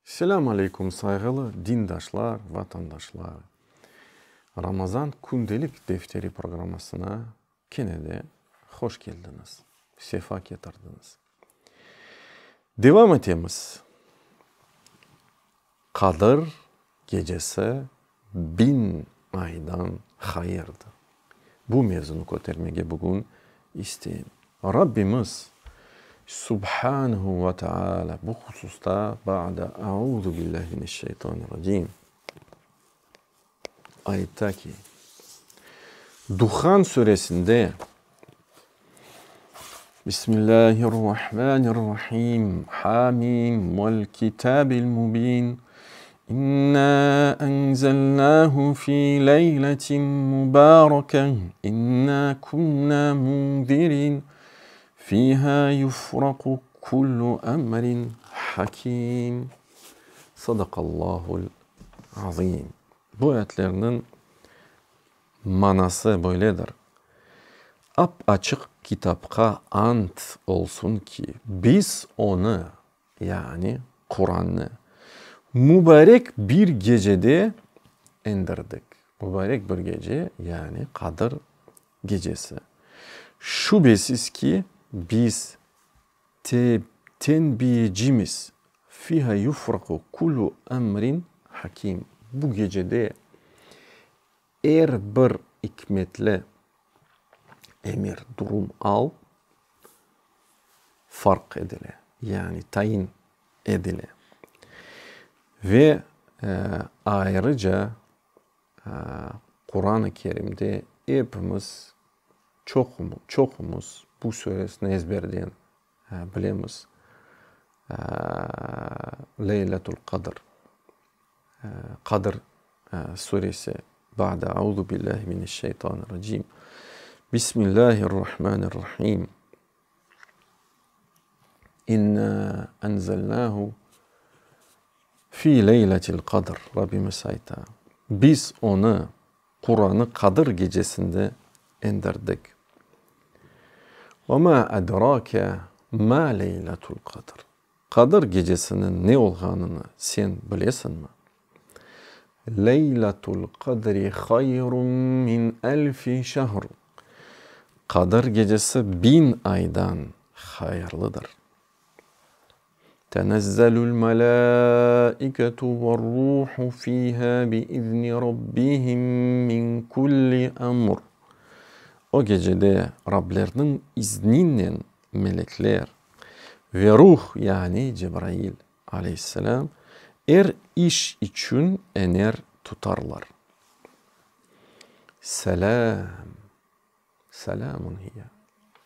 Selâm aleyküm, sayğılı dindaşlar, vatandaşlar! Ramazan kündelik defteri programmasına kene de hoş keldiñiz, sefa ketirdiñiz. Devam etemiz. Qadır gecesi biñ aydan hayırdır. Bu mevzunı kötermege bugün isteyim. Rabbimiz, Subhanehu ve Teala, bu hususta ba'de Auzu billahi mineşşeytanirracim ayta ki, Duhan suresinde, Bismillahirrahmanirrahim, Hamim, vel kitabil mubin, İnna enzelnahu fi leyletin mubareke, inna kunna munzirin, fiha yufraku kullu emrin hakim. Sadakallahul azim. Bu ayetlerniñ manası böyledir, Ap-açıq kitapqa ant olsun ki, biz onı, yani Qurannı, mubarek bir gecede endirdik. Mubarek bir gece, yani Qadır gecesi. Şübesiz ki, biz tenbiyecimiz, Fiha yufraku kullu emrin hakim, bu gecede er bir ikmetli emir, durum, al farq edile, yani tayin edile. Ve ayrıca Quran-ı Kerimde epimiz, çoqumız bu suresini ezberden bilemiz, Leyletul Qadr, Qadır suresi, Ba'de auzu billahi mineşşeytanirracim, Bismillahirrahmanirrahim, İnna enzelnahu fi leyletil qadr, Rabbimiz ayta, Biz onı, Quranı, Qadır gecesinde endirdik. Ve ma edrake ma leyletul qadr, Qadır gecesiniñ ne olğanını sen bilesiñmi? Leyletul qadri hayrun min elfi şehr, Qadır gecesi biñ aydan hayırlıdır. Tenezzelul melâiketu ve'r-ruhu fîhâ bi'izni rabbihim min kulli emr, O gecede Rablerniñ izninen melekler ve ruh, yani Cebrail, aleyhisselâm, er iş içün ener tutarlar. Selâm, selâmun hiye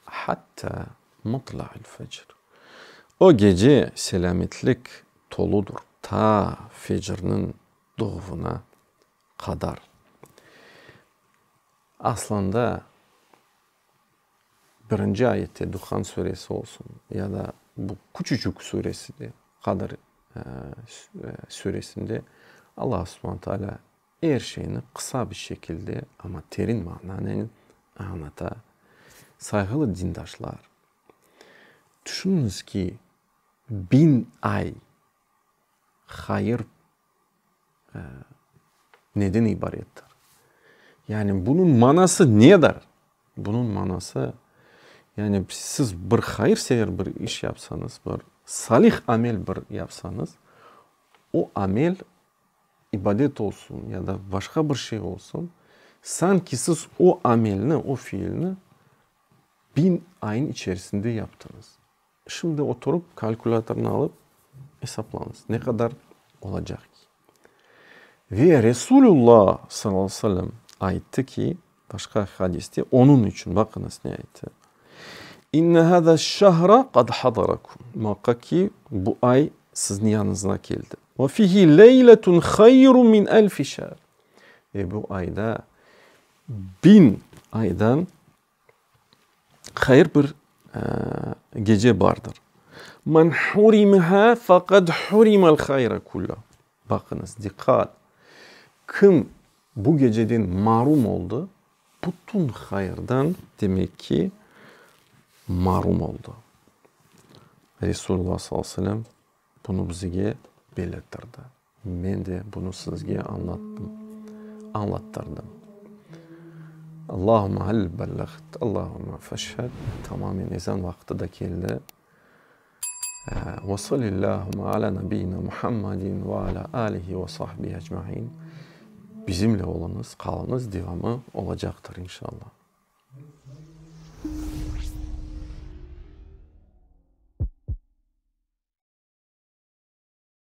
hattâ matla'il fecr. O gece selâmetlik toludur ta fecirniñ doğuvına qadar. Aslında, birinci ayette Duhan suresi olsun ya da bu küçücük suresi de, Qadr suresinde Allah subhane teala er şeyni qısa bir şekilde, amma terin mananen añlata. Sayğılı dindaşlar, tüşüniñiz ki, biñ ay hayır neden ibarettir? Yani bunıñ manası nedir? Bunıñ manası, yani siz bir hayırsever bir iş yapsañız, bir salih amel bir yapsañız, o amel ibadet olsun ya da başqa bir şey olsun, sanki siz o amelni, o fiilni biñ ayın içerisinde yaptıñız. Şimdi oturıp, kalkulâtornı alıp, esaplañız, ne qadar olacaq ki. Ve Resulullah, salâllahu aleyhi ve sellem, ayttı ki, başqa hadiste, onıñ içün, baqıñız ne ayttı, İnne hâzâş-şehra qad hadarakum, muaqqaq ki, bu ay siziñ yanıñızğa keldi. Ve fihi leyletun hayrun min elfi şehr, ve bu ayda biñ aydan Hayır bir gece bardır. Men hurimeha faqad hurimel hayra kullah. Baqıñız, diqqat! Kim bu geceden marum oldı, bütün hayırdan, demek ki, marum oldı. Resulullah sallallahu aleyhi ve sellem bunı bizge. bellettirdi. Men de bunı sizge añlattım, añlattırdım. Allahümme hel bellagt, Allahümme feşhed. Tamamen ezan vaqtı da keldi. Ve sallillâhümme alâ nebiyyina Muhammedin ve alâ âlihi ve sahbihi ecmaîn. Bizimle oluñız, qalıñız, devamı olacaqtır, inşallah.